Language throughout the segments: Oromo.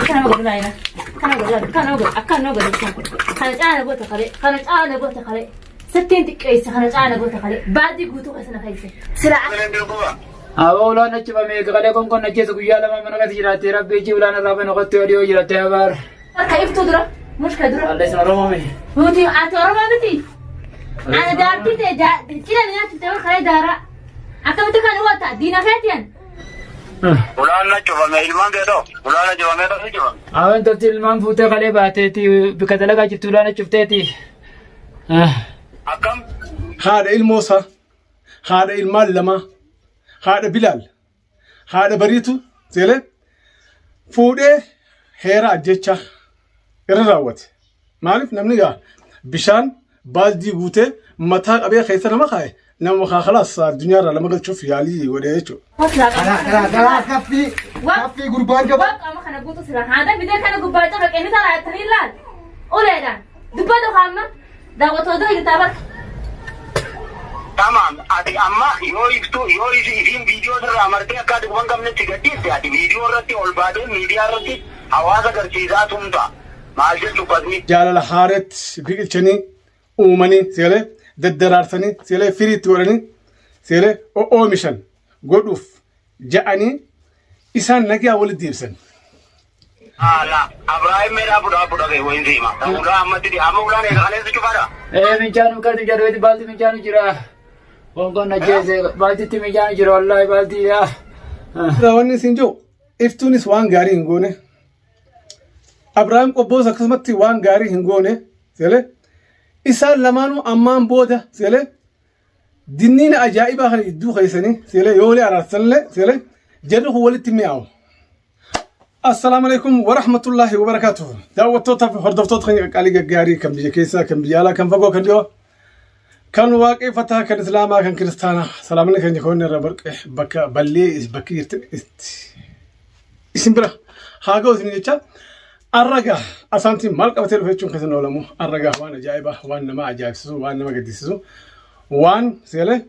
Kana godhu laayina. Kana godhu kana godhu akkana godhu kana caala goota kalee kana caala goota kalee sittiin xiqqeessa kana caala goota kalee baadii guutuu keessa na keessa sila Aboo ulaan achi bamee qalee konkon ajjeesu guyyaa lama mana keessa jiraattee rabbi ijji ulaan irraa banu qottee odiyoo jiraattee abaar. Akka iftuu dura mushka dura. Alle isin Oromoo mi? Nuti ati Oromoo miti. Ana jaartii ta'e cina nyaachifte ta'e kalee daaraa. Akkamitti kan hubatta diina keetiyan. Ulaan na cufame ilmaan kee ta'u. Ulaan na cufame ta'u cufame. Awwan tolti ilmaan fuutee kalee baateeti bika dalagaa jirtu ulaan achi cufteeti. Akkam? Haadha ilmoo isaa, haadha ilmaan lamaa, haadha Bilaal, haadha Bariitu seelee fuudhee heera ajjechaa irra raawwate. Maaliif namni gaa bishaan baaldii guutee mataa qabee keessa nama kaa'e nama kaa kalaas addunyaa irraa nama galchuuf yaalii godhee jechuudha. Karaa karaa karaa kaffii kaffii gurbaan qaba. Qaama kana guutuu sira haada fidee kana gubbaa caba qeenni taraa attanii laal uleedhaan dubbatu qaama daawwattoota jirtaa bakka. Tamaam ati amma yoo iftu yoo isiin viidiyoo sirraa martee akka ati quban qabnetti gadhiifte ati viidiyoo irratti ol baatee miidiyaa irratti hawaasa agarsiisaa tumta. Maal jechuu kasni? Jaalala haaretti biqilchanii uumanii seelee daddaraarsanii seelee firii itti godhanii seelee oomishan godhuuf ja'anii isaan nagaa walitti deebisan. Haala Abrahaam meedhaa fudhaa fudha kee wayin siima. Ulaa ammatti amma ulaan eega kaleessa cufaadha. Ee minjaanu kan jedhu baalti minjaanu jira. Konkon ajjeese baaltitti minjaanu jira wallaahi baaltii yaa. Wanni isin jiru iftuunis waan gaarii hin goone. Abrahaam Qobboos akkasumatti waan gaarii hin goone. Seelee isaan lamaanuu ammaan booda seelee dinniina ajaa'ibaa kana gidduu keessanii seelee yoo walii araarsanillee seelee jarri kun walitti mi'aawu. Assalaamu alaikum wa rahmatullahi wa barakaatuh. Daawwattoota fi hordoftoota keenya qaqqaalii gaggaarii kan biyya keessaa, kan biyya alaa, kan fagoo, kan dhiyoo, kan waaqeffataa, kan islaamaa, kan kiristaanaa. Salaamni keenya koonni irra barqe bakka ballee bakki jirtan itti isin bira haa ga'u isin jecha arragaa asaantiin maal qabatee dhufe jechuun keessan oolamu arragaa waan ajaa'ibaa, waan nama ajaa'ibsiisu, waan nama gaddisiisu, waan seelee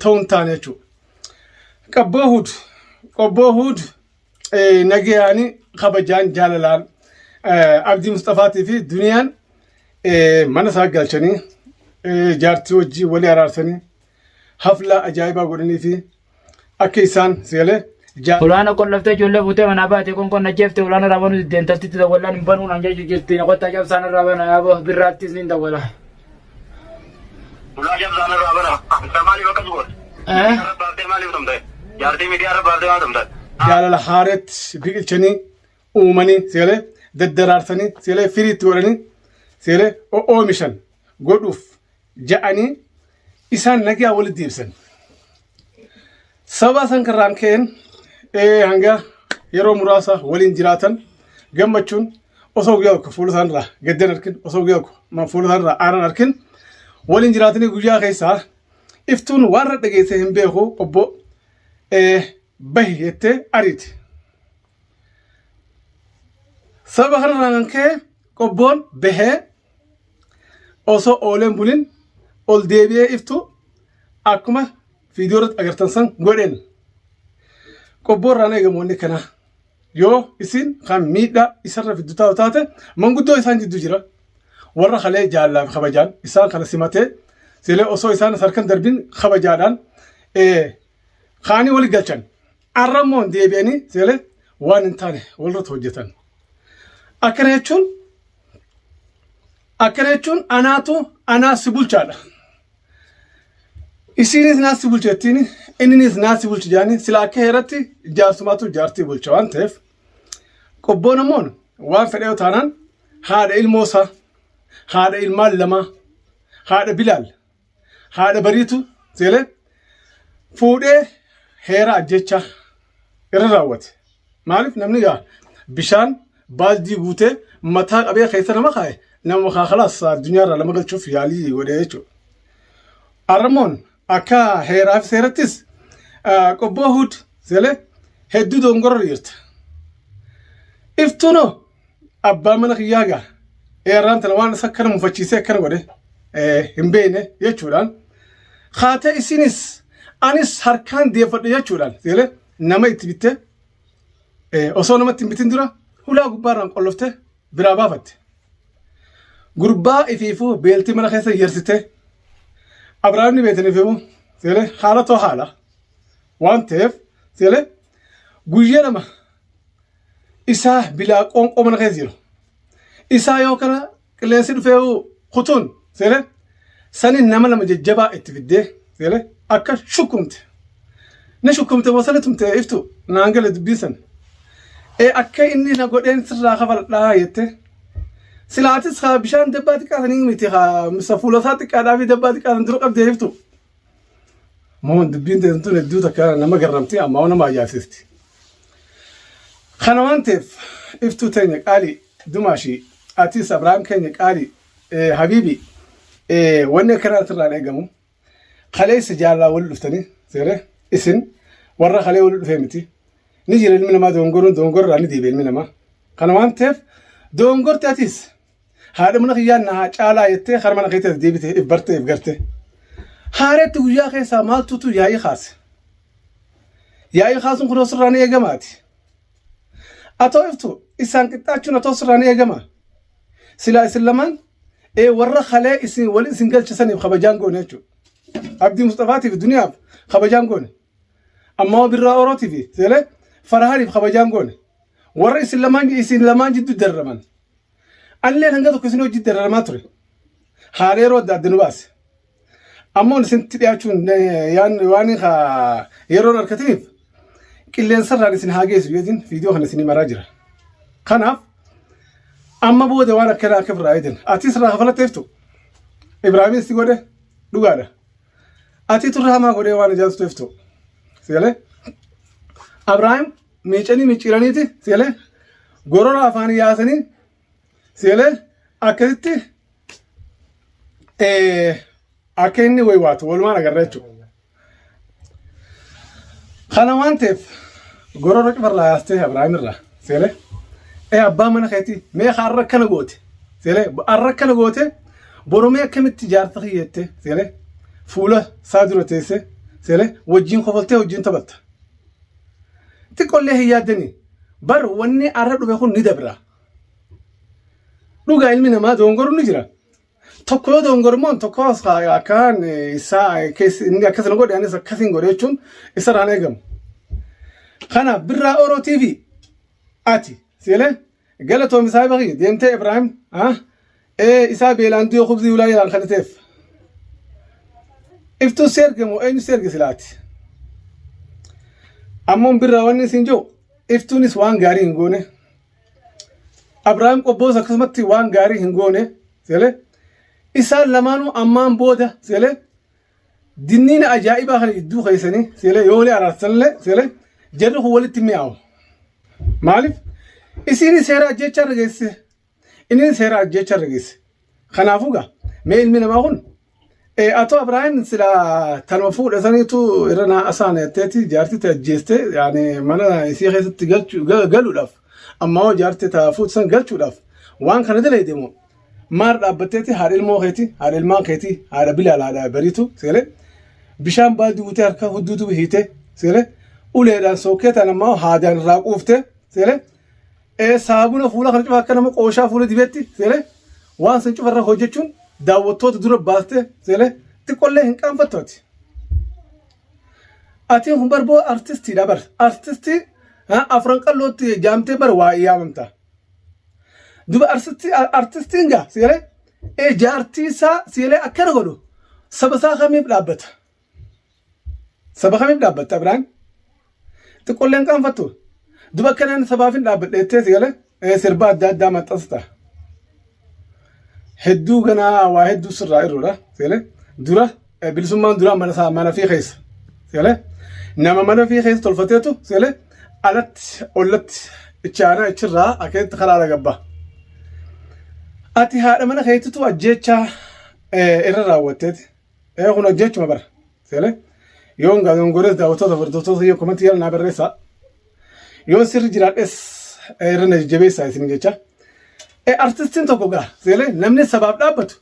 ta'uu hin taane jechuudha. Qabboo Huud, Qobboo Huud nagayaani kabajaan jaalalaan Abdii Musxafaatii fi Duniyaan mana isaa galchanii jaartii wajjii walii araarsanii haflaa ajaa'ibaa godhanii fi akka isaan seelee Ulaana qollaftee ijoollee fuutee manaa baate konkon ajjeefte ulaana irraa banuu diddeen taltitti dawwallaan hin banuu naan jechuu jirti qottaa cabsaan irraa bana yaaboo birraattis ni dawwala. Ulaa cabsaan irraa bana. Maaliif akkas goote? Eh? Baaftee maaliif tumte? Jaartii miidiyaa irra baaftee maal tumte? Jaalala haaretti biqilchanii uumanii seelee daddaraarsanii seelee firii itti godhanii seelee oomishan godhuuf ja'anii isaan nagaa walitti deebisan. Sababa san karraan ka'een hanga yeroo muraasa waliin jiraatan gammachuun osoo guyyaa tokko fuula isaanirraa gaddan arkin osoo guyyaa tokko fuula isaanirraa aanan arkin waliin jiraatanii guyyaa keessaa iftuun waan irra dhageesse hin beeku obbo bahi jettee ariiti. Sababa kanarraa kan ka'e qobboon bahee osoo ooleen bulin ol deebi'ee iftu akkuma viidiyoo irratti agartan san godheen. Qobboo irraan eegamu wanni kanaa. Yoo isin kan miidhaa isarra fiddu taatu taate manguddoo isaan jidduu jira. Warra kalee jaallaa fi kabajaan isaan kana simatee silee osoo isaan harkan darbin kabajaadhaan kaanii wali galchan. Arra immoo deebi'anii silee waan hin taane walirratti hojjetan. Akkana jechuun anaatu anaa si bulchaadha. Isiinis naa si bulcha jettiin inninis naa si bulcha jedhanii sila akka heeratti jaarsumaatu jaartii bulcha waan ta'eef qobboon ammoo waan fedhe yoo taanaan haadha ilmoo isaa, haadha ilmaan lamaa, haadha Bilaal, haadha Bariitu seelee fuudhee heera ajjechaa irra raawwate. Maaliif namni gaa bishaan baaldii guutee mataa qabee keessa nama kaa'e nama kaa kalaas addunyaa irraa nama galchuuf yaalii godhee jechuudha. Arramoon akka heeraa fi seerattis qobboo Huud seelee hedduu dongorra jirta. Iftuunoo abbaa mana kiyyaa gaa eerraan tana waan isa akkana mufachiisee akkana godhe hin beekne jechuudhaan kaatee isinis anis harkaan deeffadhe jechuudhaan seelee nama itti bittee osoo namatti hin bitin dura Hulaa gubbaarraan qolloftee biraa baafatte. Gurbaa ifiifuu beeltii mana keessa yersitee Abrahaamni beetan ifiifuu seelee haala too haala waan ta'eef seelee guyyaa lama isaa bilaa qoonqoo mana keessa jiru. Isaa yoo kana qilleensi dhufee kutuun seelee sani nama lama jajjabaa itti fiddee seelee akka shukkumte. Ni shukkumte moo sani tumte iftu naan gale dubbiin san. Ee akka inni na godheen sirraa kafaladhaa jette. Silaatis haa bishaan dabbaa xiqqaa sanii miti haa misa fuula isaa xiqqaadhaa fi dabbaa xiqqaa san dura qabdee iftu. Moo dubbiin teessan tun hedduu takka nama garramti ammaa nama ajaa'ibsiisti. Kana waan ta'eef iftuu teenya qaalii dumaashii atis Abrahaam keenya qaalii habiibi wanni akkanaa sirraan eegamu kaleessa jaallaa wal dhuftanii seere isin warra kalee wal dhufee miti ni jira ilmi namaa doongoruun doongorraa ni deebi'a ilmi namaa. Kana waan ta'eef doongorti atis haadha mana kiyyaa naa caalaa jettee kara mana keetti deebite if barte if garte. Haareetti guyyaa keessaa maaltutu yaa'ii kaase. Yaa'ii kaasuun kunoo sirraa ni eegamaati. Atoo iftu isaan qixxaachuun atoo sirraa ni eegama. Silaa isin lamaan ee warra kalee isin wali isin galchisaniif kabajaan goone jechuudha. Abdii Musxafaatiif duniyaaf kabajaan goone. Ammoo birraa Orootiif seelee Farhaaniif kabajaan goone. Warra isin lamaan isin lamaan jidduu dararaman. Anilleen hanga tokko isin hojii dararamaa ture. Haala yeroo adda adda nu baase. Ammoo isinitti dhiyaachuun waan yeroon argataniif qilleensarraan isin haa geessu jeetiin viidiyoo kana isinii maraa jira. Kanaaf amma booda waan akkanaa akka irraa eegan. Atis irraa kafalatteeftu. Ibraahimis si godhe dhugaadha. Ati turre hamaa godhee waan ijaarsu iftu. Sigalee? Abrahaam miicanii micciiraniiti sigalee? Gorora afaan yaasanii sigalee? Akkasitti akka inni waywaatu walumaan agarra jechuudha. Kana waan ta'eef gorora cufarraa yaastee Abrahaam irraa seelee ee abbaa mana keetii mee har'a akkana goote seelee har'a akkana goote boru mee akkamitti jaarsa kiyya jettee seelee fuula isaa dura teessee seelee wajjin kofaltee wajjin taphatta. Xiqqollee hin yaaddanii bar wanni har'a dhufe kun ni dabra. Dhugaa ilmi namaa doongoru ni jira. Tokko yoo dogongormoon tokko akkaan isaa keessa inni akkas na godhe anis akkasiin godhe jechuun isarraan eegamu. Kanaaf Birraa Oro TV ati seelee galatoomi saahiba kiyya deemtee Ibraahim ee isaa beelaan du'e kubzii ulaa jalaan kan ta'eef. Iftuu si erge moo eenyu si erge silaati? Ammoo Birraa wanni isin jiru iftuunis waan gaarii hin goone. Abrahaam Qobboos akkasumatti waan gaarii hin goone seelee isaan lamaanuu ammaan booda seelee dinniina ajaa'ibaa kana gidduu keessanii seelee yoo walii araarsanillee seelee jarri kun walitti mi'aawu. Maaliif? Isiin seera ajjeechaa irra geesse. Inni seera ajjeechaa irra geesse. Kanaafuu gaa mee ilmi namaa kun Atoo Abrahaam sila tanuma fuudha saniitu irra naa asaana jetteeti jaartii ta'e ajjeeste yaani mana isii keessatti galuudhaaf amma hoo jaartii ta fuutu san galchuudhaaf waan kana dalayde moo maar dhaabbatteeti haadha ilmoo keeti haadha ilmaan keeti haadha bilaal haadha bariitu seele bishaan baaldii guutee harka hudduutu hiite seele uleedhaan sookkee tan ammaa haadaan irraa quufte seele Ee saabuna fuula kana cufa akka nama qooshaa fuula dibetti seele waan san cufa irra hojjechuun daawwattoota dura baaste seele xiqqollee hin qaanfattu ati. Atiin kun barboo artistiidha bar artistii afran qallootti jaamtee bar waa yaamamta. Duba artistii artistiin gaa seele ee jaartii isaa seele akkana godhu saba isaa kamiif dhaabbata. Saba kamiif dhaabbatta Abiraam? Xiqqollee hin qaanfattu? Duba akkanaan sabaaf hin dhaabbadhe jettee si galee sirba adda addaa maxxansita. Hedduu ganaa waa hedduu sirraa irruudha. Si galee dura bilisummaan duraa mana isaa mana fi keessa. Si galee nama mana fi keessa tolfateetu si galee alatti ollatti ichaanaa ichirraa akkanatti karaa gabba. Ati haadha mana keetitu ajjeechaa irra raawwatteeti. Ee kun hojjechuma bara. Seele yoon gaazongores daawwattoota hordoftoota yoo komentii yala naa barreessaa. Yoon sirri jiraadhes irra na jajjabeessaa isin jecha. Ee artistiin tokko gaa seele namni sabaaf dhaabbatu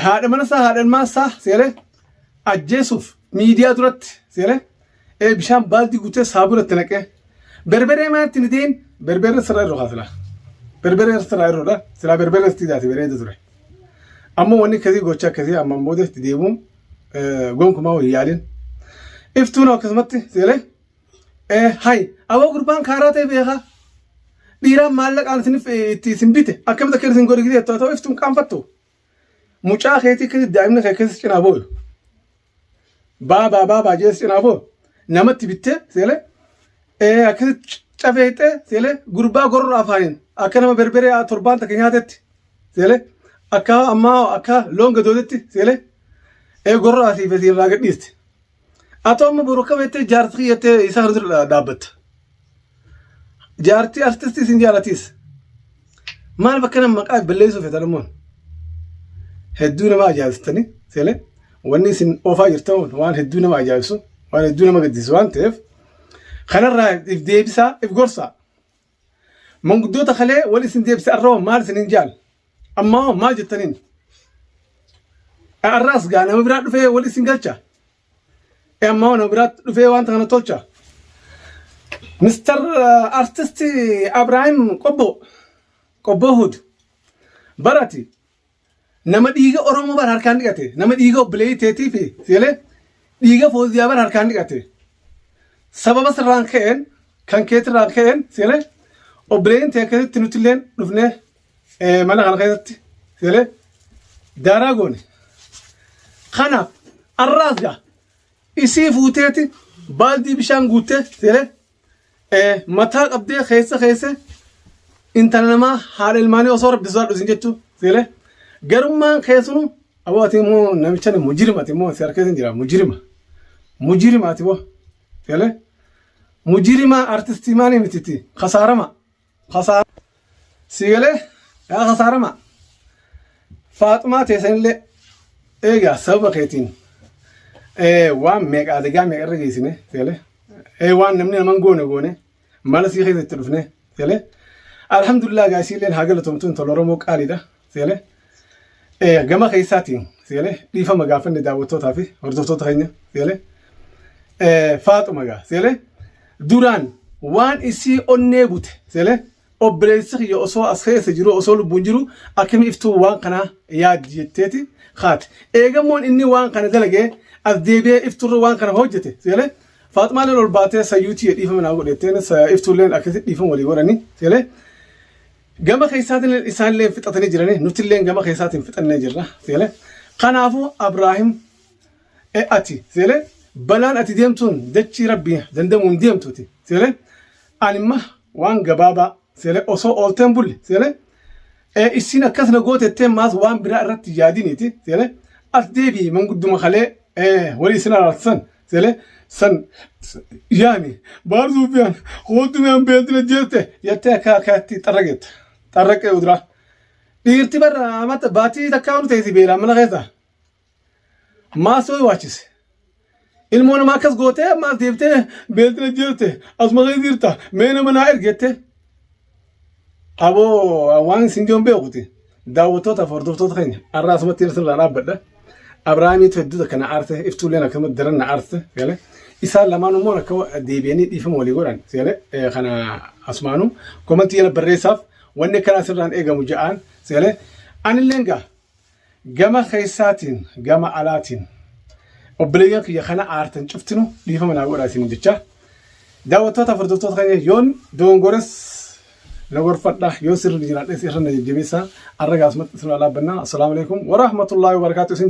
haadha mana isaa haadha ilmaan isaa seele ajjeesuuf miidiyaa duratti seele bishaan baaldii guutee saabuna itti naqee Berberee maatti ni ta'in berberee sirraa irra kaasila. Berberee sirraa irra silaa berberee sitti taate bareeda ture. Ammoo wanni akkasii gocha akkasii ammaan booda itti deebi'uun gonkumaa hin yaalin. Iftuun akkasumatti seelee hay aboo gurbaan kaaraa ta'e beekaa. Dhiiraan maallaqaan isinif itti isin bite akkamitti akka isin godhu gisee ta'u iftuun qaanfattu. Mucaa keetii akkasitti daa'imni kee akkasitti cinaa booyu. Baabaa baabaa jee cinaa booyu. Namatti bittee seelee akkasitti cafeexee seelee gurbaa gorora afaaniin akka nama berberee torbaan takka nyaatetti seelee akka ammaa akka loon gadootetti seelee gorora asii fi irraa gadhiiste. Atoo amma boru akkam jettee jaartii kiyya jettee isa kana dura dhaabbatta. Jaartii artistii isin jaalatiis. Maal bakka nama maqaa balleessuu feetan immoo. Hedduu nama ajaa'ibsitanii seelee wanni isin oofaa jirtan waan hedduu nama ajaa'ibsu waan hedduu nama gaddisiisu waan ta'eef kanarraa if deebisaa if gorsaa. Manguddoota kalee wal isin deebise arra hoo maal isinin jaal? Ammaa hoo maal jettaniin? Arraas gaa nama biraa dhufee wal isin galcha? Ammaa hoo nama biraa dhufee wanta kana tolcha? Mr. Artist Abrahaam Qobboo Qobboo Hud barati nama dhiiga Oromoo bara harkaan dhiqate nama dhiiga obboleeyyii teetii fi sigalee dhiiga fooziyaa bara harkaan dhiqate sababa sirraan ka'een kan keetirraan ka'een sigalee obboleeyyiin tee akkasitti nuti illeen dhufnee mana kana keessatti sigalee daaraa goone kanaaf arraas gaa isii fuuteeti baaldii bishaan guuttee sigalee Mataa qabdee keessa keessa intala namaa haadha ilmaanii osoo rabbi sodaadhu isin jechuu seelee garummaan keessunu aboo ati immoo namicha mujirima ati immoo si harka isin jira mujirima mujirima ati boo seelee mujirima artistii maanii mititi kasaarama kasaarama si galee yaa kasaarama faaxumaa teessanillee eegaa sababa keetiin waan meeqa adagaa meeqa irra geessine seelee Ee waan namni naman goone goone mana sii keessa itti dhufne seelee alhamdulillah gaa isiilleen haa galatomtu intala Oromoo qaaliidha seelee ee gama keessaatiin seelee dhiifama gaafanne daawwattootaa fi hordoftoota keenya seelee ee faaxuma gaa seelee duraan waan isii onnee bute seelee Obboleessi kiyya osoo as keessa jiru osoo lubbuun jiru akkami iftuu waan kanaa yaaddi jetteeti kaate. Eegammoon inni waan kana dalagee as deebi'ee ifturra waan kana hojjete seelee Faaxumaaleen ol baatee sayyuutii dhiifama naa godhe jetteen iftuulleen akkasitti dhiifama walii godhanii seelee gama keessaatiin isaanillee fixatanii jiranii nutillee gama keessaatiin fixannee jirra seelee kanaafuu Abraahim E ati seelee balaan ati deemtuun dachii rabbii dandamuun deemtuuti seelee animma waan gabaabaa seelee osoo oolteen bulle seelee e isin akkas na gootettee maas waan biraa irratti yaadiniiti seelee as deebii mangudduma kalee e walii isin araarsan seelee san yaani baar suufiyaan hooltumiyaan beeltina jeette jettee akka akkaatti xarraqeetta xarraqee uduraa dhiirti barra amata baatii takkaa onu teessi beelaan mana keessa Maa soo waachise. Ilmoo namaa akkas gootee ammaas deebitee beeltina jirte asuma keessa jirta mee nama naa ergette. Aboo waan isin joon beekuti daawwattoota fi hordoftoota keenya har'a asumatti isin irraa dhaabbadha. Abrahaamiitu hedduu takka na aarse iftuulleen akkasumatti daran na aarse galee isaan lamaan immoo akka deebi'anii dhiifama walii godhan galee kana asumaanuu komantii jala barreessaaf wanni akkanaa sirraan eegamu ja'aan galee anilleen gaa Gama keessaatiin gama alaatiin obboleeyyan kiyya kana aartan cuftinu dhiifama naa godhaa isin jecha. Daawwattoota hordoftoota keenya yoon dogongores na gorfadha yoo sirri jiraadhes irra na jajjabeessa arra gaasumatti isin dhaabbannaa. Assalaamu alaikum warahmatullaahi wabarakaatu isin.